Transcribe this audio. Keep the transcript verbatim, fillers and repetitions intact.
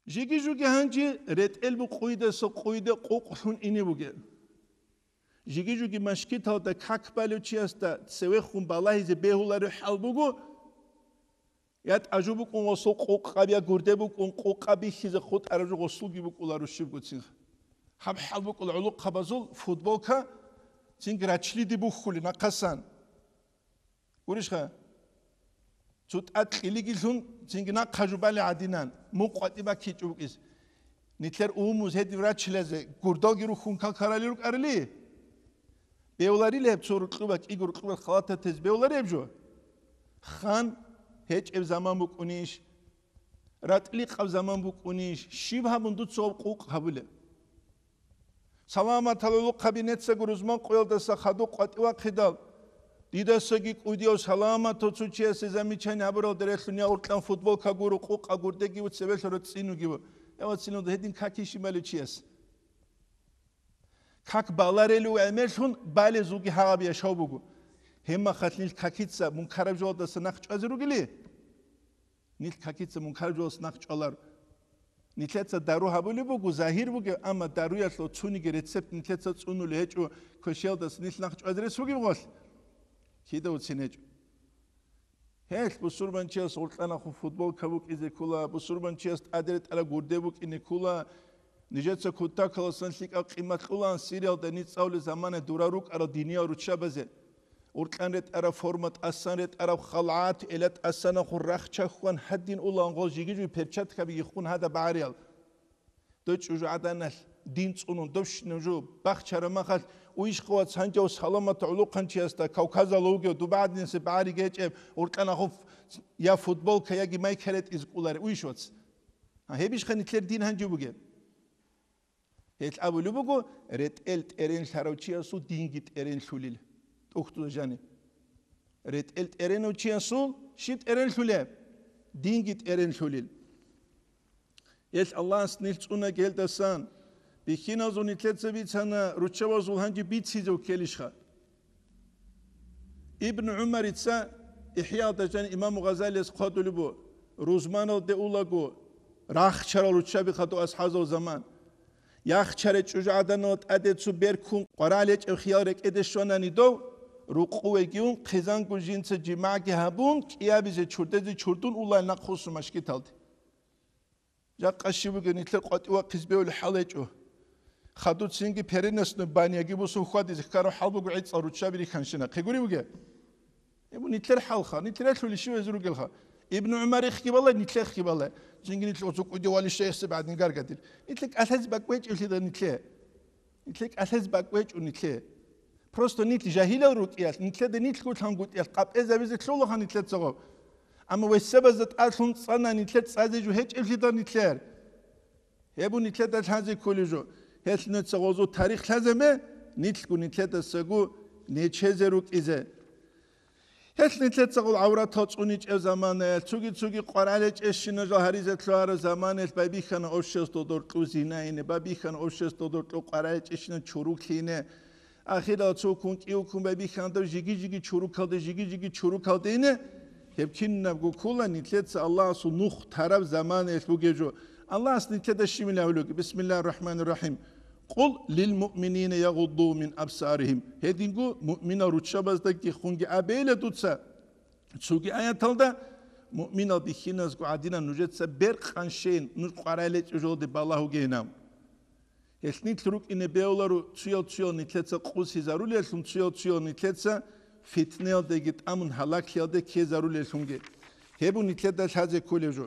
Жиги-жуги гьанже ретӀел букъуйдаса къуйда къукълъун ине бугел. Жиги-жуги машгиталда как балев чиясда цевехун балагьизе бегьуларев хӀал буго, я тӀажу букӀун гъосул къукъаб, я гурде букӀун къукъаб бихьизе хутӀараб жо гъосулги букӀуларо щибгоцин. Гьаб хӀал букӀула гӀолохъабазул футболка цинги рачлиде бухьулин нахъасан. Гурищха? Цо тӀад кьилигилъун цинги нахъа жубали гӀадинан, мун къватӀи баккичӀо букӀис. Нилъер умумуз гьедин рачилазе гурдалги рухьун какарали рукӀарали? Бевларил гьеб цо рукьуба, кӀиго рукьуба халататез бевлареб жо? Хан гьечӀеб заман букӀунищ? РатӀликъаб заман букӀунищ? Щиб гьабун дуца гьаб къукъ гьабулеб? Саламатал гӀолохъаби нецаго рузман къоялдаса хадуб къватӀивахъидал, дидасаги кӀудияв саламатав цо чиясе замечание гьабурал дерелъун я уркьан футболка гуро, къукъа гурдеги ву, цебелъ роцӀцӀинуги ву. Я вацинал гьедин каки щибали чияс. Как баларелу гӀемерлъун балезулги гьагъаб яшав буго. Гьебмахалъ нилъ какица мункараб жоялдаса нахъ чӀвазе ругели? Нилъ какица мункараб жоялдаса нахъ чӀвалар. Нилъеца дару гьабулеб буго, загьир бугеб, амма даруялъул цониги рецепт нилъеца цӀунулев гьечӀо, квешиялдаса нилъ нахъ чӀвазе рес бугеб гъолъ? Кида уцин гьечӀо. Гьелъ бусурбанчияс гъуркьанахун футболка букӀизе ккола, бусурбанчияс тӀаде ретӀараб гурде букӀине ккола. Нижеца кутакаласан лъикӀаб къимат кьулаан Сириялда ницӀ цӀалулел замана дура рукӀарал диниял руччабазе. Уркьан ретӀараб форма, тӀасан ретӀараб халгӀат, эла тӀасанахун рахча хьван гьадин улаан гъол жиги-жуги перчаткаби йиххун гьада багӀариял. Дой чӀужугӀаданалъ дин цӀунун, дов щинав жо бахчараб махалъ, уйищха вац гьанжав саламат гӀолохъанчиясда Кавказалда вугев дуба гӀадинасеб багӀари гьечӀеб уркьанахун ф-, я футболка, яги майка ретӀизе кӀолареб уйищ вац? Гьа, гьебищха нилъер дин гьанже бугеб? Гьелъ абулеб буго, ретӀел тӀеренлъарав чиясул динги тӀеренлъулил. ТӀухьдуза жаниб. РетӀел тӀеренав чиясул щиб тӀеренлъулеб? Динги тӀеренлъулил. Гьелъ Аллагьас нилъ цӀуна гьелдасан, бихьиназул нилъеца бицана, руччабазул гьанже бицизе ккелищха? Ибн ГӀумарица ИхӀяалда жан имаму Гъазалияс хъвадулеб бу, рузманалде улаго, рахчарал руччаби хадув асхӀазул заман. Яхчарай чӀужугӀаданал тӀаде цо беркун къварал гьечӀеб хиял рекӀеде щванани дов, рукъувеги ун, хъизанго жинца жимагӀги гьабун, кӀиабизе чурдезе чурдун улал нахъ хусу машгиталде. Жакъа щиб бугеб нилъер къватӀивахъиз бевли хӀал гьечӀо. Хадуцинги переносной баняги бусун хьвадизе ккараб хӀал буго гӀицӀал руччаби рихьанщина. Хъи гури бугеб? Гьеб нилъер хӀалха, нилъер ралъули щивезе ругелха. Ибн ГӀумарихъги балай, нилъехъги балай. Цинги нилъ оцукъуде вали шейхси бадин гаргадил. Нилъе кӀалъазе бакӀ гьечӀевлъида нилъе. Нилъе кӀалъазе бакӀ гьечӀо нилъе. Просто нилъ жагьилал рукӀиялъ, нилъеда нилъго лъангутӀиялъ къапӀезабизе лъолаха нилъецаго. Амма весебазда тӀадлъун цӀана нилъер цӀазе жо гьечӀевлъида нилъер. Гьеб нилъеда лъазе кколеб жо. Гьелъ нилъеца гъозу тарих лъазабе, нилъго нилъедасаго нечезе рукӀизе. Гьелъ нилъеца гъол гӀавратал цӀуничӀеб заманаялъ, цуги-цуги къварал гьечӀебщинал жал гьаризе лъугьараб заманаялъ байбихьана обществоялда гьоркьоб зина ине, байбихьана обществоялда гьоркьоб къварал гьечӀебщинал чуруклъи ине. Ахирал цо ккун кӀиго ккун байбихьана дов жиги-жиги чурукалде, жиги-жиги чурукалде ине. Гьеб кинабго ккола нилъеца Аллагьасул нух тараб заманаялъ бугеб жо. Аллагьас нилъеда щибин абулеб буго? Бисмиллагьир рахӀманир рахӀим. «Къул лил муъминина ягъудду мин абсарихим». Гьединго муъминал руччабаздаги хунги абейила дуца. Цоги аяталда, муъминал бихьиназго гӀадинан нужеца бер къанщейин, нуж къварал гьечӀеб жоялде балагьугейинан. Гьелъ нилъ рукӀине бегьуларо, цуял-цуял нилъеца къусизарулеллъун, цуял-цуял нилъеца фитнаялдеги тӀамун гьалаглъиялде ккезарулеллъунги. Гьеб нилъеда лъазе кколеб жо.